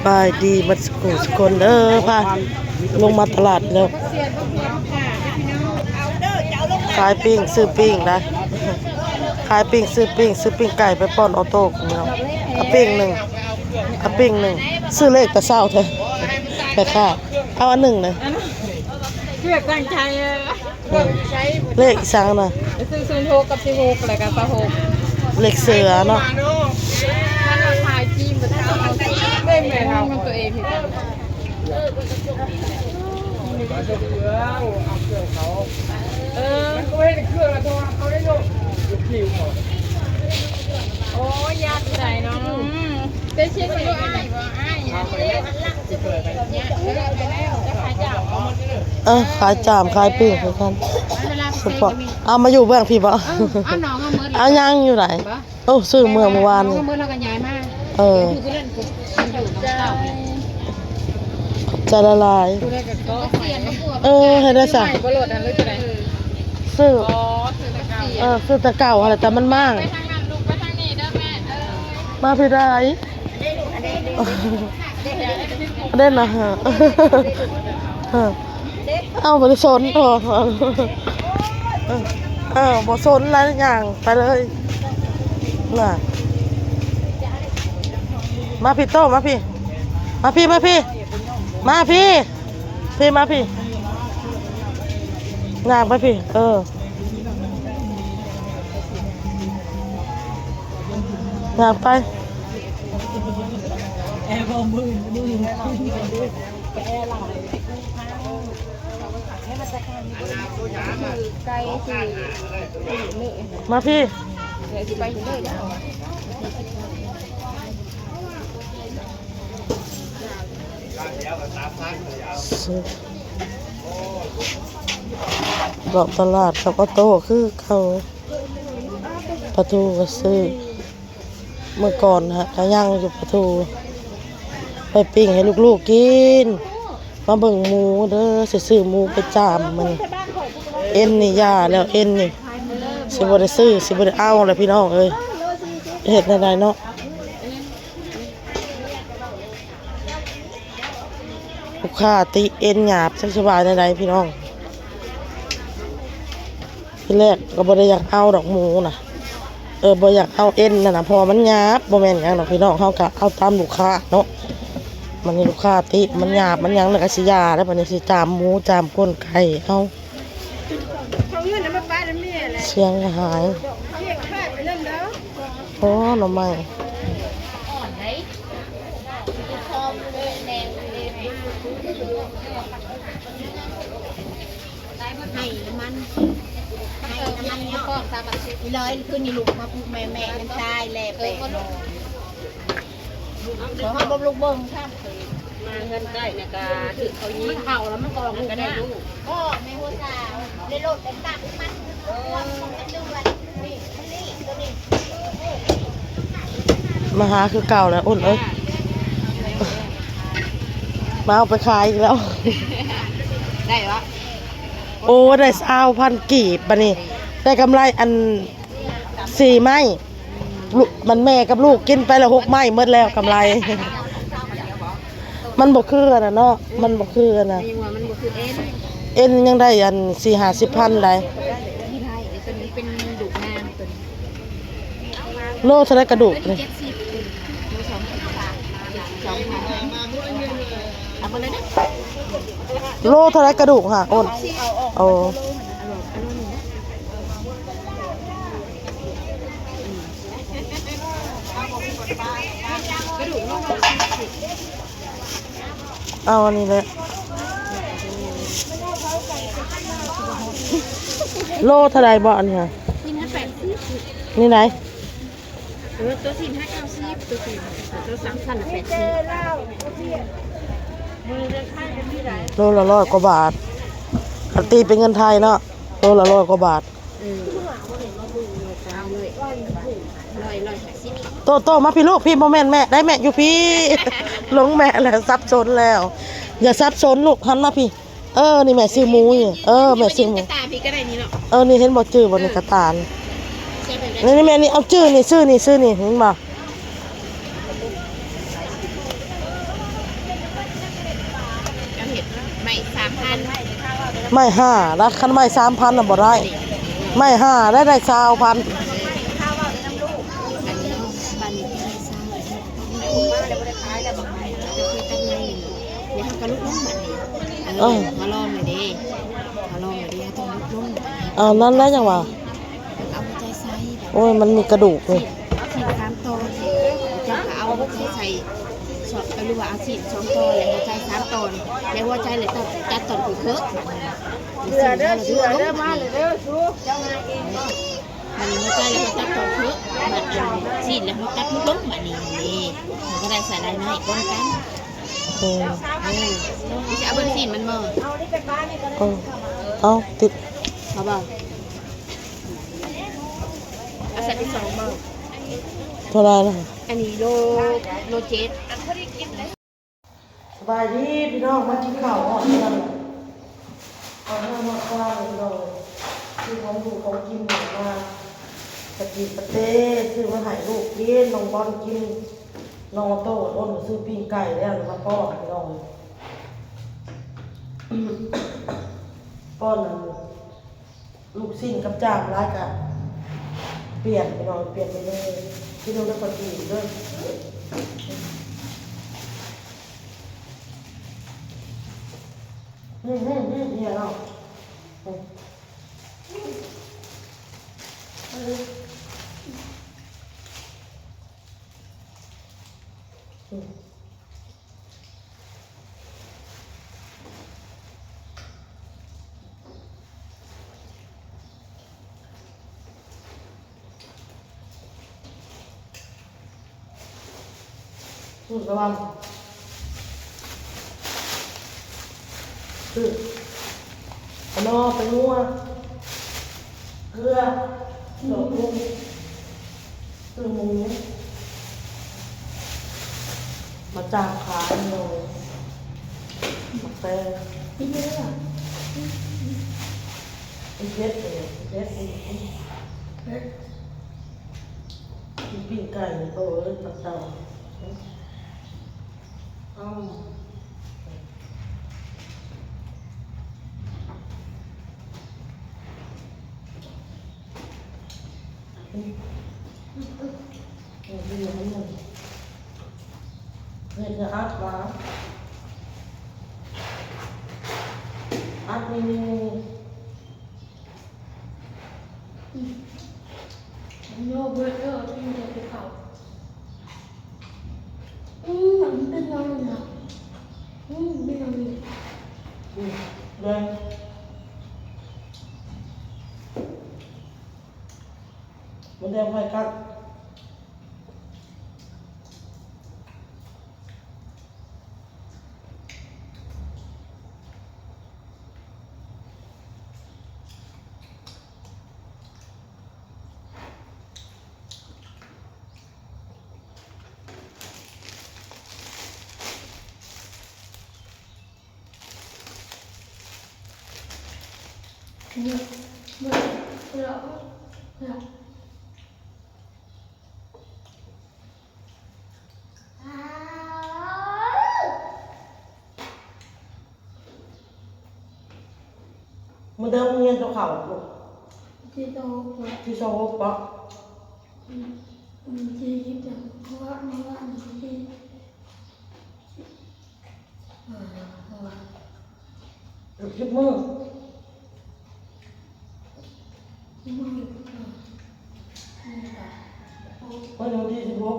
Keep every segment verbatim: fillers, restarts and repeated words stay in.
บายดีหมดสุขุสุคนเด้อ พาลงมาตลาดแล้ว ขายปิ้งซื้อปิ้งนะ ขายปิ้งซื้อปิ้ง ซื้อปิ้งไก่ไปป้อนออโต้เนาะ เอาปิ้งหนึ่ง เอาปิ้งหนึ่ง ซื้อเลขแต่เช้าเถอะ แต่ค่ะ เอาอันหนึ่งนะ เพื่อตั้งใจเออ เลขอีสังนะ ซื้อศูนย์หกกับสิบหกแล้วก็สิบหก เลขเสือเนาะ มันมาขายจีนมันเอาเล่นแม่เรามันตัวเองเห็น เออ มันก็ไม่ได้เครื่องละตัวเขาได้ลูก โอ้ย ยากที่ไหนเนาะ อืม ได้เช็คเลย อ้ายบ่อ้ายเนี่ย เนี่ย เลือกไปแล้ว จะขายจ่าบ่ เออ ขายจ่าม ขายปิ้งคือกัน เวลาไป สุด เซ็ง ปะ ก็มี เอามาอยู่เบื้องพี่ปะ เออ เอาน้องเอาเมิด เอายังอยู่ไหน บ่ โอ้ ซื้อเมืองเมื่อวาน น้อง นี่ เอาเมิดเราก็ย้ายมา เออ อยู่ที่นั่น อยู่กับเก่า ใจละลาย เออ ให้ได้สะ ซื้อ อ๋อ ซื้อแต่เก่า เออ ซื้อแต่เก่าอะไร แต่มันมาก ไปทางนั้นลูก ไปทางนี้เด้อแม่ เออ มาพี่ได้ เด่นนะฮะ เอาบ่ได้สนพอ เออ บ่สนหลายอย่างไปเลย น่ะ มาพี่โต้ มาพี่ มาพี่ มาพี่ มาพี่ พี่ มาพี่ ย่างไปพี่ เออ ย่างไป มาพี่ เลาะตลาดกับออโต้คือเขา ปลาทูก็ซื้อ เมื่อก่อนฮะก็ย่างอยู่ปลาทู ไปปิ้งให้ลูกๆกิน มาเบิ่งหมูเด้อ สิซื้อหมูไปจ่ามมัน เอ็นนี่ย่าแล้ว เอ็นนี่ สิบ่ได้ซื้อ สิบ่ได้เอาแล้วพี่น้องเอ้ย เฮ็ดแนวใดเนาะ ลูกค้าติเอ็นหยาบ จักสิว่าแนวใดพี่น้อง ทีแรกก็บ่ได้อยากเอาดอกหมูนะ เออ บ่อยากเอาเอ็นนั่นนะ เพราะว่ามันหยาบ บ่แม่นหยังดอกพี่น้อง เฮาก็เอาตามลูกค้าเนาะ มันนี่ลูกค้าติ มันหยาบ มันหยังแล้วก็สิย่าแล้ว บัดนี้สิจ่ามหมู จ่ามก้นไก่ เอา เขาเงินน่ะมาปะนำแม่แหละ เสียงก็หาย เรียกข้าไปนั่นเด้อ โอ้ หน่อไม้ ให้น้ำมัน ให้น้ำมันเนาะ อีร้อยขึ้นนี่ลูกมาปลูกแม่ แม่มันตายแล้ว แปดโมง เดี๋ยวเขาบ่ลูกเบิ่งครับ มาเฮือนใกล้เนี่ยก็ถือเขายิง มันเข่าแล้วมันก็ออกลูก ก็ได้ นะ ลูก ก็แม่หัวสาว ได้โลดเป็นตักมัน เออ มันเป็นเดือน นี่ มันนี่ ตัวนี้ มาหาคือเก่าแล้ว อุ่นเอ้ย มาเอาไปขายอีกแล้ว ได้วะ โอ้ ได้ซาวพันกีบ บัดนี้ ได้กำไรอันสี่ไม้ ลูก มันแม่กับลูกกินไปละหกไม้หมดแล้วกำไร มันบ่คืออันนั้นเนาะ มันบ่คืออันนั้น มีว่ามันบ่คือเอ็น เอ็นยังได้อันสี่ห้าสิบพันได้ ไม่ได้ ไอ้ตัวนี้เป็นดุนางตัวนี้ โลเท่าไรกระดูกนี่ เจ็ดสิบ โลสองพัน สองพัน เอาไปเลยนะ โลเท่าไรกระดูกค่ะ โอน เอา โอ้ เอาอันนี้แหละ โลเท่าไรบ่อันนี้ค่ะ ชิ้นละแปดสิบ นี่ไหน เออ ตัวชิ้นห้าเก้าสิบ ตัวชิ้น ตัวสามชั้นแปดสิบ โลละร้อยกว่าบาท คันตีเป็นเงินไทยเนาะ โลละร้อยกว่าบาท เออ ร้อย ร้อยห้าสิบ โต โต มาพี่ลูก พี่บ่แม่นแม่ ได้แม่อยู่พี่ หลงแม่แล้ว สับสนแล้ว อย่าสับสนลูก หันมาพี่ เออ นี่แม่ซื้อหมูนี่ เออ แม่ซื้อหมู กระต่ายพี่ก็ได้นี่เนาะ เออ นี่เห็นบ่ จื้อบ่ นี่กระต่าย ใช่แบบนั้น นี่ นี่แม่ นี่เอาจื้อนี่ ซื้อนี่ ซื้อนี่ เห็นบ่ เ สามพัน ไม้ห้าละ คันไม้สามพันน่ะบ่ได้ ไม้ห้าได้ ได้ซาวพัน อันนี้บ้านเลขที่ซาวเดี๋ยวเฮาก็ลุกลงบัดนี้ เออ เออ มาลองเลยเด้ มาลองเลยเด้ เฮาต้องลุกลงบัดนี้ เอานั่นแล้วจังหวะ แล้วก็เอาหัวใจใส่แบบ โอ้ย มันมีกระดูกเลย สี่ สี่ สามตอน เจ้าก็เอาหัวใจใส่ สอง หรือว่าเอาสี่ สองตอน แล้วหัวใจสามตอน แล้วหัวใจเลยตัด ตัดตอนคือเคิก เชื่อเด้อ เชื่อเด้อ มาเลยเด้อ สู้ เจ้ามาเอง มันหัวใจแล้วก็ตัดตอนเคิก บัดอันสี่แล้วก็ตัดมันลงบัดนี้ นี่ มันก็ได้ใส่ได้ไหม ป้องกัน อืม เออ นี่จะเอาเบอร์สี่มันมา เออ เอาติด เขาบอก เอาใส่ไปสองเบอร์ เท่าไหร่นะ อันนี้โล โลเจ็ด สบายดีพี่น้อง มากินข้าวอ่อนกัน เอาหน้ามาคว้างพี่น้อง ซื้อของอยู่ของกินมา ปะจีปะเต้ ซื้อมาให้ลูกกิน น้องบอลกิน น้องโต้อ้นซื้อปิ้งไก่แล้วมาป้อนพี่น้อง ป้อนนั่น ลูกชิ้นกับจามหลายกะ เปลี่ยนพี่น้อง เปลี่ยนไปเลย พี่น้องได้ปะจีเด้อ อืม อืม อืม เนี่ยเนาะ อืม อืม อืม ระวัง อืม ปะนอ ปะนัว เกลือ ดอกพุง อืม หมู มาจากขายหน่อย มาแปลง เผ็ดเลย เผ็ดเลย เผ็ด กินปิ้งไก่นี่ก็เอ้ย ปลาเต่า อ้าว อืม อืม อืม เห็ดนะอัดมา อัดนี่ อืม โยเกิร์ตเออที่มันจะเป็นเขา อืม มันเป็นยังไงนะ อืม เป็นยังไง อืม แดง มันแดงไฟกัด เนี่ย เนี่ย เนี่ย เนี่ย มื้อเดิมมึงเรียนตัวเขาลูก ที่โตกว่า ที่โซฮกปะ อืม อืม ที่ยิบจัง เพราะว่า เพราะว่าอันนี้ที่ เออ เออ เดี๋ยวคลิปมือ มือ เออ นี่ค่ะ วันนี้วันที่สิบหก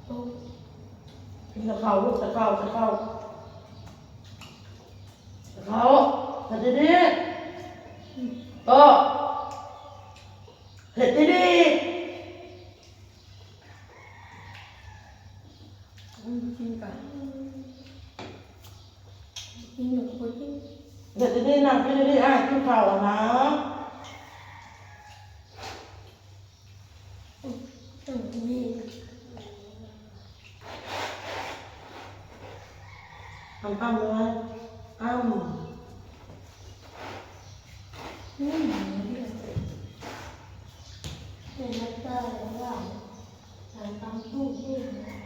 โอ้ กินกับข้าวลูก กับข้าว กับข้าว กับข้าว เฮ็ดดีๆ โต เฮ็ดดีๆ อืม กินก่อน กินหนึ่งคนที่ เดี๋ยวจะได้นั่งกินได้ อ้ายกินข้าวแล้วนะ อืม อืม นี่ อ้ำๆ เลย อ้ำ อืม เป็นนักได้แล้วว่า การตำตู้ตู้นะ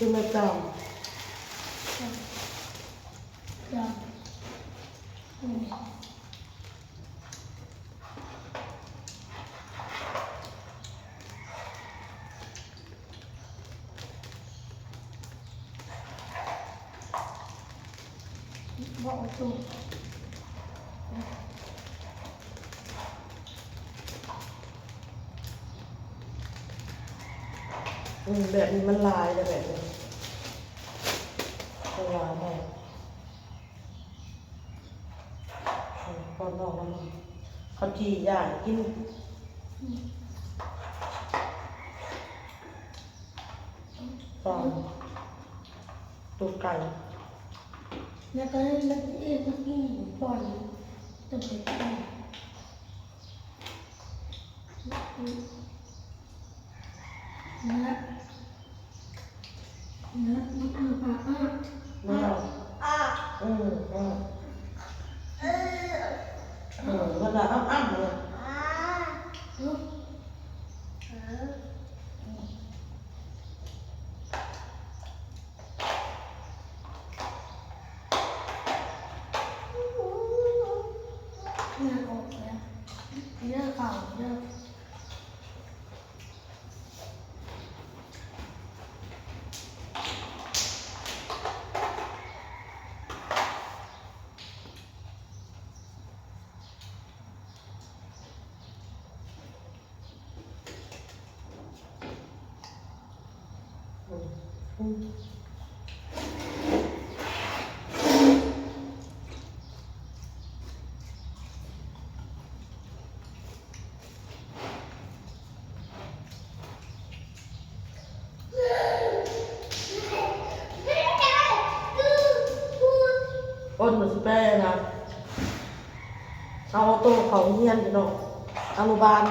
คือแม่จอม จ้ะอืม บอกเอาตู้ อืมแบบนี้มันหลายแล้วแบบนี้ตัวหลายแม่อืมก่อนนอกแล้วเนาะเขาจี่ย่างกินก่อนตัวไก่ แล้วก็ให้มันเองมันกินก่อนจะไปกิน นะนะมันอ้าปากอ้า เนาะอืมอืมอืมมันละอ้ำๆเลย อืม เนี่ยออกแล้วเนี่ยเก่าเนี่ย อ้นมันสิไปนะเอาโตเขาเฮียนพี่น้องอนุบาล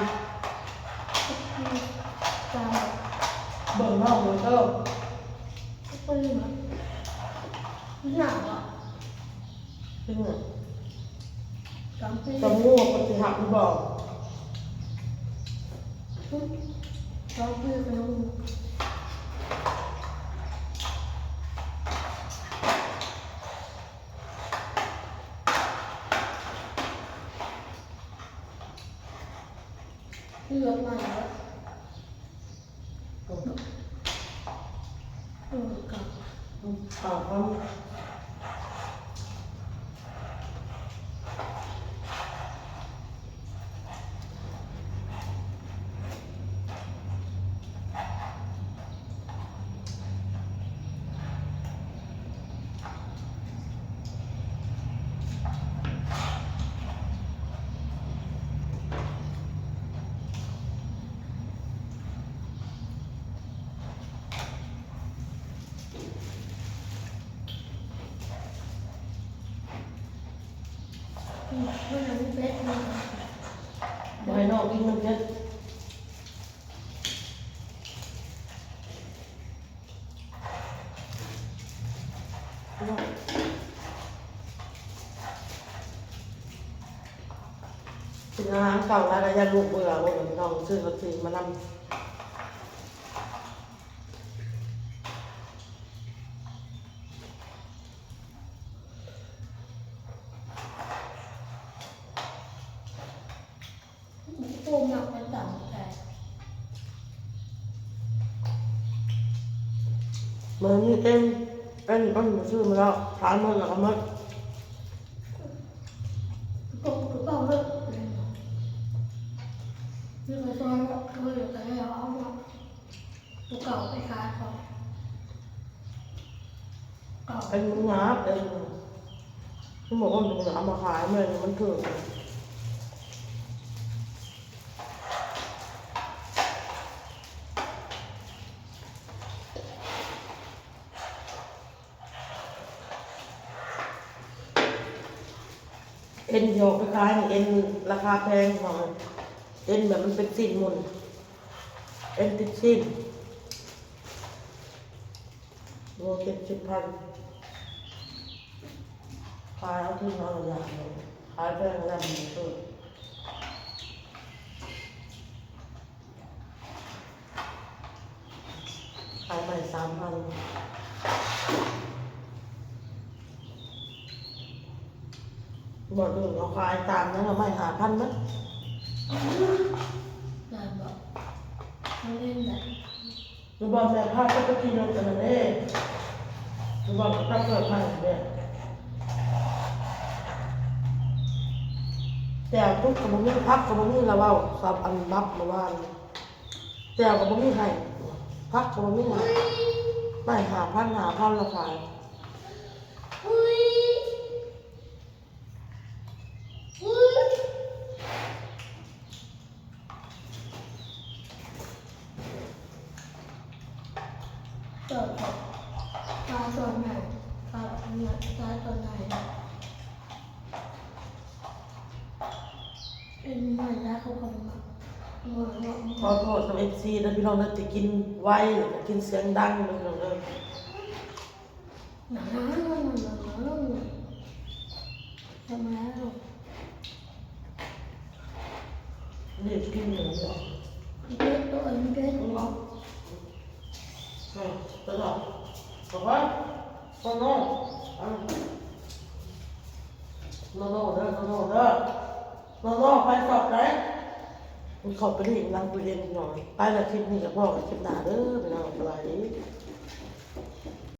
จาน เบิ่งน้องมันก็ ปืนอ่ะหนักอ่ะ ซึ่งอะ สองปี จะมั่วคนสิหักหรือบอก สองปีไปแล้ว เลือกมาแล้ว เออกับ ข่าวเขา มันยังไม่เป๊ะเลย บ่ให้น้องกินมันเยอะ กินอาหารเก่าแล้วก็อย่าลูกเบื่อลูกน้องซื้อลอตเตอรี่มานำ โอ้หมักไปต่างใจ เหมือนมีเอ็นเอ็นก็หนูซื้อมาแล้วขายหมดแล้วก็หมด ก็ก็ก็เลิกนี่ก็ซ้อนก็เลยแต่ให้เอามาตัวเก่าไปขายเขาเก่า เอ็นมันหนาเอ็นมันบอกว่าหนูเอามาขายแม่มันถือ เอ็นที่ออกไปขายนี่เอ็นราคาแพงของเอ็นแบบมันเป็นสิ้นหมดเอ็นติดสิ้นโลเจ็ดสิบพันขายเอาทุนเอาอย่างเดียวขายแพงแล้วมันก็ขายใหม่สามพัน บ่อนอื่นเขาขายตามนั้นเราไม่หาพันนะ นานบอกเขาเล่นแบบ หรือบอลแม่พาก็ไปกินรถกันนั่นเองหรือบอลก็เปิดใหม่เนี่ยแต่ทุกข์ก็บ่มีพักก็บ่มีละเว้าสับอันบับมาว่าแต่ก็บ่มีให้พักก็บ่มีให้ไม่หาพันหาพันละขาย จอดปลาตัวไหนปลาตัวไหนปลาตัวไหนเป็นหอยยากเขาคนมาหมดแล้ว ขอโทษกับเอฟซีนะพี่น้องนะที่กินไวแล้วก็กินเสียงดังนะพี่น้องเด้อ ทำไมอ่ะ นี่กินอย่างเดียว เด็กตัวนี้เด็ก อืมเออตลอดบอกว่าโนโน่อ่ะโนโน่เด้อโนโน่เด้อโนโน่ไปสอบไหนมันขอไปเล่นหลังตู้เย็นหน่อยไปละคลิปนี้กับพ่อกับคลิปหน้าเด้อพี่น้องสบายดี